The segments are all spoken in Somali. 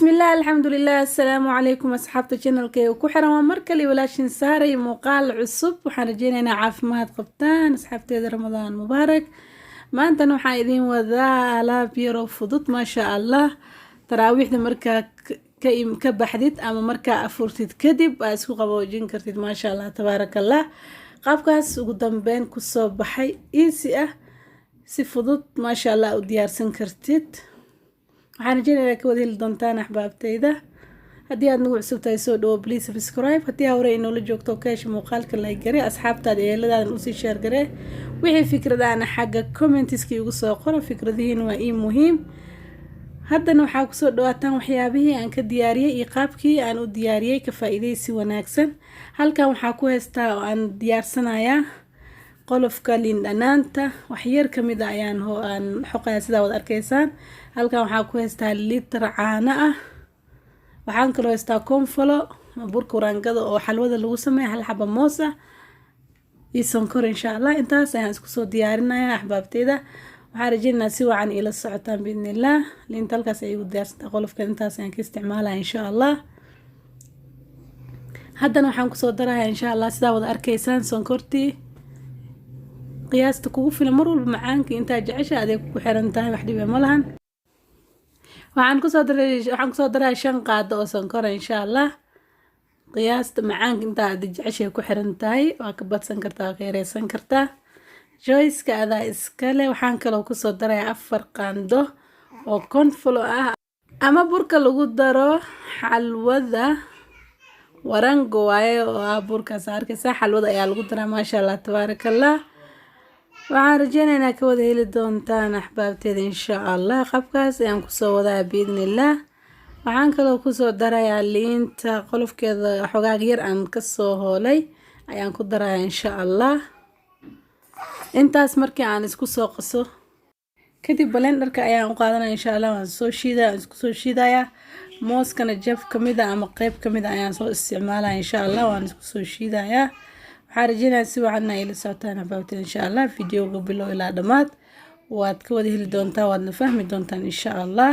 Bismillaah, alxamdulilah, assalaamu calaykum asxaabta channelka ee ku xiran. Waa mar kale walaashin saaray muuqaal cusub. Waxaan rajeynaynaa caafimaad qabtaan asxaabteeda. Ramadaan mubaarak. Maantana waxaan idiin wadaa alaab yaroo fudud, maasha Allah. Taraawiixda markaa ka baxdid ama markaa afurtid kadib aa isku qaboojin kartid, maasha Allah, tabaaraka Allah. Qaabkaas ugu dambeyn kusoo baxay, easy ah, si fudud, maasha Allah, u diyaarsan kartid. Waxaan rajeynayaa ka wada heli doontaan axbaabteyda. Haddii aad nagu cusub tahay, soo dhawo, please subscribe. Haddii hore inoola joogto, ka hesha muuqaalka, like garee, asxaabtaada, eheladaada usii share garee. Wixii fikradaana xagga commentiska igu soo qoro, fikradihiin waa ii muhiim. Haddana waxaa kusoo dhawaataan waxyaabihii aan ka diyaariyey iyo qaabkii aan u diyaariyey. Ka faa-iideysi wanaagsan. Halkan waxaa ku haystaa oo aan diyaarsanayaa qolofka liin dhanaanta. Waxyar kamid a ayaan aan xoqaya, sidaa wad arkeysaan. Halkan waxaa ku haystaa litir caano ah. Waxaan kaloo haystaa konfolo, burka waraangada oo xalwada lagu sameeya, hal xaba moos ah iyo sonkor. Insha Allah intaas ayaan isku soo diyaarinaya. Axbaabteyda, waxaan rajeynayaa si wacan iila socotaan biidnillaah. Liinta halkaas ay igu diyaarsantaa, qolofka intaas ayaan ka isticmaalaya, insha Allah. Haddana waxaan kusoo daraya, insha Allah, sidaa wada arkeysaan, sonkortii qiyaasta kugu filan. Mar walba macaanka intaa jecesha adeeg ku xiran tahay, wax dhibe ma lahan. Waxaan kusoo daraya 5 qaado oo sonkora, insha Allah. Qiyaasta macaanka intaa aad jeceshay ku xiran tahay, waa ka badsan kartaa, waa ka yareysan kartaa, choiceka adaa iskale. Waxaan kaloo kusoo daraya 4 qaando oo konfolo ah ama burka lagu daro xalwada. Warango waaye oo ah burkaas arkaysa, xalwada ayaa lagu daraa, maasha Allah, tabaaraka Allah. Waxaan rajeynaynaa ka wada heli doontaan axbaabteeda, insha Allah. Qabkaas ayaan kusoo wadaa biidnillaah. Waxaan kaloo kusoo darayaa liinta qolofkeeda, xogaag yar aan kasoo hoolay ayaan ku darayaa, insha Allah. Intaas markii aan isku soo qaso kadib, blenderka ayaan u qaadanaya, insha Allah. Waan soo shiidaya, waan isku soo shiidayaa. Mooskana jab kamid a ama qeyb kamid a ayaan soo isticmaalaya, insha Allah. Waan isku soo shiidayaa. Waxaan rajeynayaa si wacan ay ila socotaan axbaabteeda, insha Allah. Videoga bilow ilaa dhammaad waad ka wada heli doontaa, waadna fahmi doontaan, insha Allah.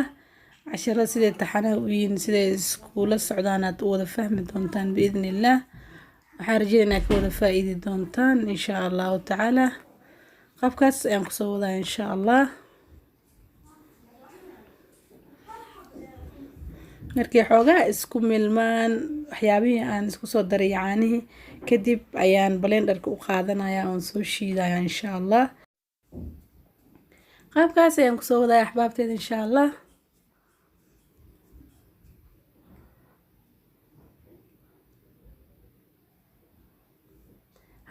Casharada siday taxanaha u yihiin, siday iskula socdaan, aad u wada fahmi doontaan biidni illaah. Waxaan rajeynayaa ka wada faa-iidi doontaan, insha Allahu tacaala. Qaabkaas ayaan kusoo wadaa, insha Allah. Markii xoogaa isku milmaan waxyaabihii aan isku soo daray, caanihii, kadib ayaan blenderka u qaadanaya oon soo shiidaya, insha Allah. Qaabkaas ayaan kusoo wadaya axbaabteeda, insha Allah.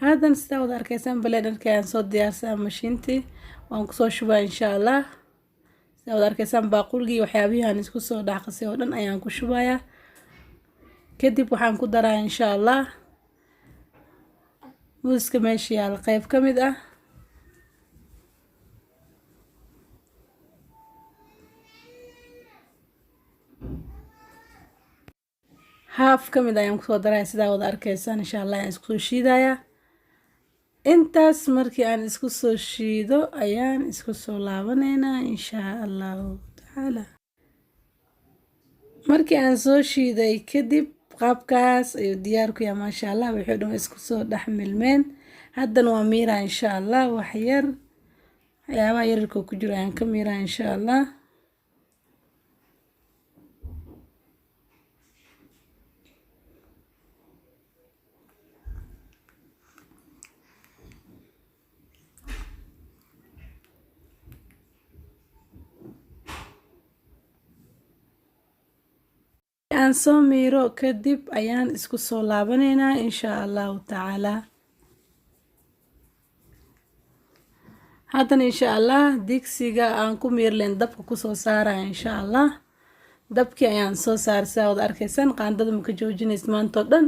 Haddana sidaa wada arkeysaan, blenderka ayaan soo diyaarsaa, mashiintii waan kusoo shubaa, insha Allah. Sidaa wada arkeysaan, baaquligii waxyaabihii aan isku soo dhexqasay oo dhan ayaan ku shubayaa. Kadib waxaan ku daraa, insha Allah, muuska meesha yaala qeyb ka mid ah. Haaf ka mid ayaan kusoo daraya, sidaa wada arkeysaan, insha Allah. Ayaan isku soo shiidayaa. Intaas markii aan isku soo shiido ayaan isku soo laabaneynaa, insha Allahu tacaala. Markii aan soo shiiday kadib, qaabkaas ayuu diyaar ku yahay, maasha Allah. Wixii dhan isku soo dhex milmeen. Haddana waa miiraa, insha Allah. Wax yar waxyaabaha yararka ku jiro ayaan ka miiraa, insha Allah. Aan soo miiro kadib ayaan isku soo laabaneynaa, insha Allahu tacaala. Haddana, insha Allah, digsiga aan ku miirleen dabka kusoo saaraya, insha Allah. Dabkii ayaan soo saaray, sidaa wada arkaysaan. Qaandada maka joojinaysa maanta oo dhan,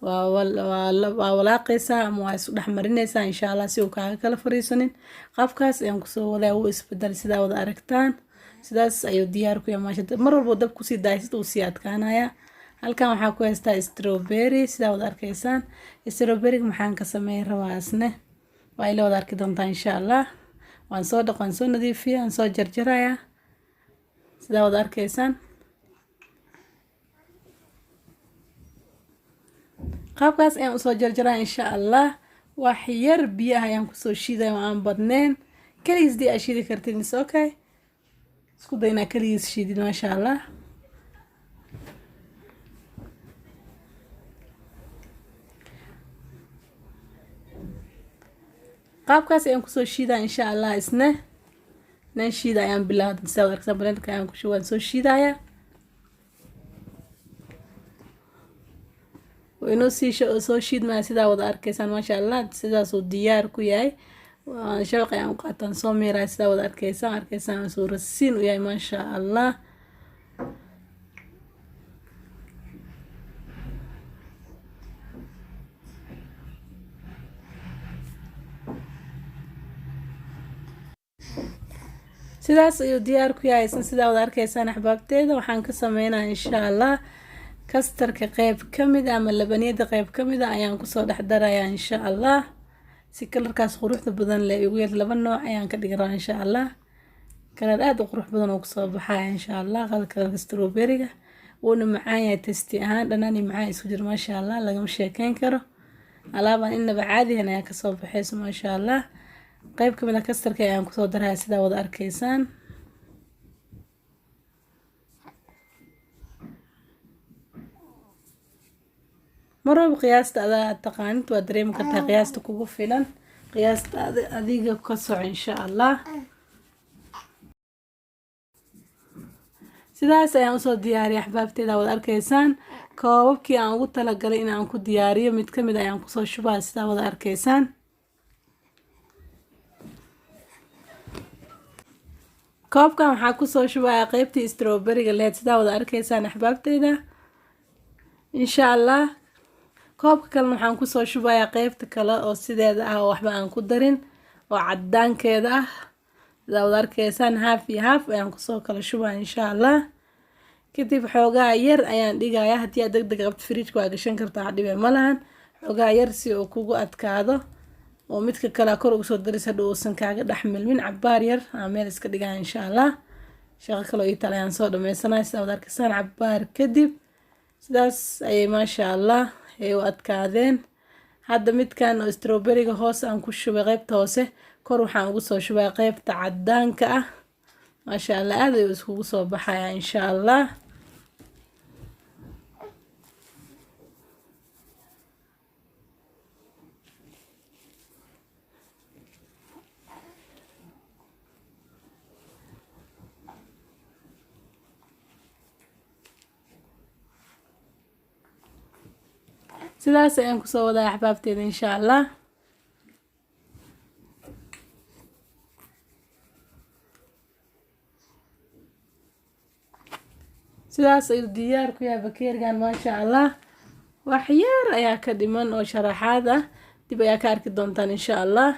waa walaaqaysaa ama waa isu dhex marinaysaa, insha Allah, si uu kaaga kala fariisanin. Qaabkaas ayaan kusoo wadaa. Wuu isbedel, sidaa wada aragtaan. Sidaas ayuu diyaar ku yahay, maasha. Mar walbo dab kusii daaysid, uu sii adkaanaya. Halkan waxaa ku haystaa strawberry, sidaa wada arkaysaan. Strawberryga maxaan ka sameyn rabaa asne waa ila wada arki doontaa, insha Allah. Waan soo dhaq, waan soo nadiifiyay, waan soo jarjarayaa, sidaa wada arkaysaan. Qaabkaas ayaan usoo jarjaraa insha Allah. Wax yar biyaha ayaan kusoo shiidaya oo aan badneyn. Keligiis dii aad shiidi kartid is okay, isku day inaa keligiis shiidid, maasha Allah. Qaabkaas ayaan kusoo shiidaa insha Allah. Isna nan shiida ayaan bilaabay. Sidaa aragtaan, blenderka ayaan ku shubaan, soo shiidaya. Inoo sii soo shiidmaya, sidaa wada arkaysaan, maasha Allah. Sidaasuu diyaar ku yahay. Shabaq ayaan u qaataan, soo miiraya. Sidaa wada arkaysaan suu rasiin u yahay, maasha Allah. Sidaas ayuu diyaar ku yahay isna, sidaa wada arkaysaan, axbaabteeda. Waxaan ka sameynaya insha Allah custardka qeyb ka mid a ama labaniyada qeyb ka mid a ayaan kusoo dhex darayaa insha Allah, si colorkaas quruxda badan leh igu yar. Laba nooc ayaan ka dhigi rabaa insha Allah. Color aada u qurux badan oo kusoo baxaya insha Allah, colorka strawberryga. Wuuna macaan yahay taste ahaan, dhanaan iyo macaan isku jiro, maasha Allah, lagama sheekeyn karo. Alaabaan inaba caadihan ayaa kasoo baxayso, maasha Allah. Qeyb kamid a custardka ayaan kusoo daraya, sidaa wada arkaysaan. Mar walba qiyaasta adaa taqaanid, waa dareemi kartaa qiyaasta kugu filan. Qiyaasta adiga ka soco insha Allah. Sidaas ayaan usoo diyaariyay, axbaabteeda, wada arkaysaan. Koobabkii aan ugu talagalay in aan ku diyaariyo mid kamid ayaan kusoo shubaa, sidaa wada arkaysaan. Koobkan waxaa kusoo shubaya qeybtii strawberryga lehed, sidaa wada arkaysaan, axbaabteeda, insha Allah. Koobka kalena waxaan kusoo shubayaa qeybta kale oo sideeda ah, oo waxba aan ku darin, oo cadaankeeda ah, sidaa wada arkaysaan. Half iyo half ayaan kusoo kala shubaya insha Allah. Kadib xoogaa yar ayaan dhigayaa. Haddii aad deg deg qabto, fridgeka waa gashan kartaa, wax dhibe ma lahan. Xoogaa yar si uu kugu adkaado oo midka kale kor ugu soo daris hadhow uusan kaaga dhex milmin. Cabaar yar aan meel iska dhigaya insha Allah. Shaqo kaloo ii tal ayaan soo dhameysanaya. Sidaa wada arkaysaan, cabaar kadib sidaas ayay, maasha Allah, ay u adkaadeen. Hadda midkan oo strawberryga hoos aan ku shubay qeybta hoose, kor waxaan ugu soo shubay qeybta cadaanka ah. Maasha Allah, aad ayuu iskugu soo baxaya insha Allah. Sidaas ayaan kusoo wadaa, axbaabteeda, insha Allah. Sidaas ayuu diyaar ku yahay bakeerigan, maasha Allah. Wax yar ayaa ka dhiman oo sharaxaad ah, dib ayaa ka arki doontaan insha Allah.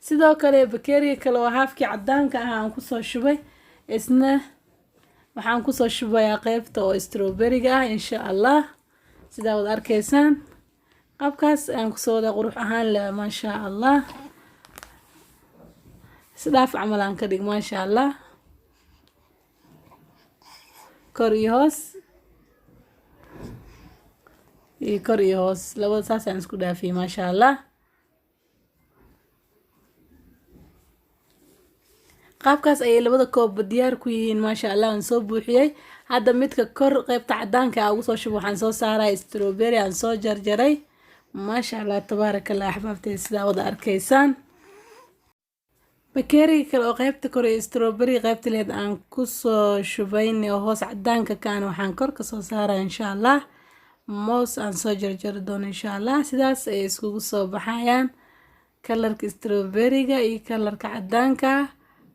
Sidoo kale bakeeriga kale oo halfkii cadaanka ah aan kusoo shubay, isna waxaan kusoo shubayaa qeybta oo strawberryga ah insha Allah. Sidaa wad arkaysaan, qaabkaas ayaan kusoo wadaa, qurux ahaan leh, maasha Allah. Isdhaaf camal aan ka dhig, maasha Allah. Kor iyo hoos iyo kor iyo hoos, labada saas aan isku dhaafiyey, maasha Allah. Qaabkaas ayay labada koobba diyaar ku yihiin, maasha Allah. Waan soo buuxiyey. Hadda midka kor qeybta cadaanka a ugu soo shubo, waxaan soo saaraya strawberry aan soo jarjaray, maasha Allah, tabaaraka Allah, axbaabteeda, sidaa wada arkaysaan. Bakeeriga kale oo qeybta kore ee strawberry qeybta leed aan kusoo shubaynay oo hoos cadaanka kaana, waxaan kor kasoo saaraya insha Allah moos aan soo jarjari doono insha Allah. Sidaas ayay iskugu soo baxayaan colorka strawberryga iyo colorka cadaanka,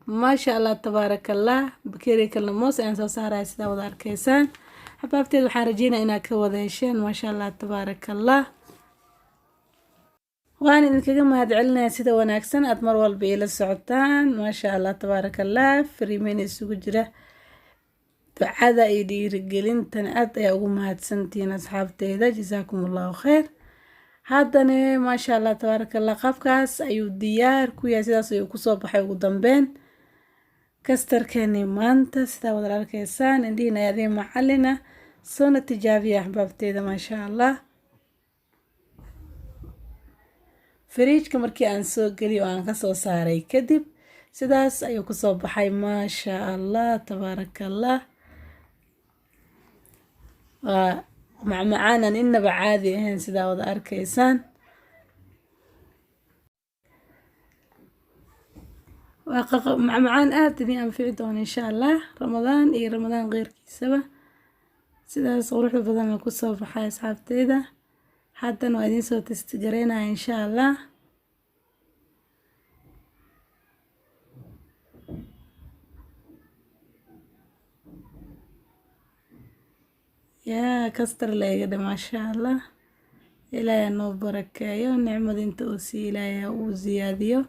maasha Allah, tabaaraka Allah. Bakeeriga kalena moos ayaan soo saaraya, sidaa wada arkaysaan. Xabaabteed, waxaan rajeynaya inaad ka wada hesheen, maasha Allah, tabaaraka Allah. Waan idinkaga mahad celinaya sida wanaagsan aad mar walba ila socotaan, maasha Allah, tabaaraka Allah. Fariimeyn isugu jira ducada iyo dhiirigelintana aad ayaa ugu mahadsantihiin, asxaabteeda. Jasaakum Allahu khayr. Haddana, maasha Allah, tabaaraka Allah, qaabkaas ayuu diyaar ku yahay. Sidaas ayuu kusoo baxay ugu dambeyn custardkeeni maanta, sidaa wada arkaysaan. Indhihiin ayaa adiin macalina, soona tijaabiya, axbaabteeda, maasha Allah. Fariijka markii aan soo geliyo oo aan kasoo saaray kadib, sidaas ayuu kusoo baxay. Maasha Allah, tabaaraka Allah. Waa macmacaanan inaba caadi ahayn, sidaa wada arkaysaan. Waa macmacaan aada idin anfici doona insha Allah, Ramadaan iyo Ramadaan keyrkiisaba. Sidaas quruxda badan la kusoo baxay, asxaabteyda. Haddana waa idiin soo test gareynaya insha Allah. Yaa kastar la iga dhe, maasha Allah. Ilaahay noo barakeeyo nicmada inta uu siiyo, Ilaahay uu ziyaadiyo.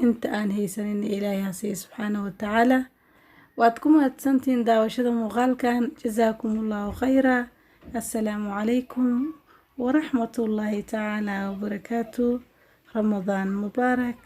Inta aan haysanin Ilaahay ha siiyo subxaanahu watacaala. Waad ku mahadsantihiin daawashada muuqaalkan. Jazaakum Allahu khayra. Assalaamu calaykum waraxmatullaahi tacaala wabarakaatu. Ramadaan mubaarak.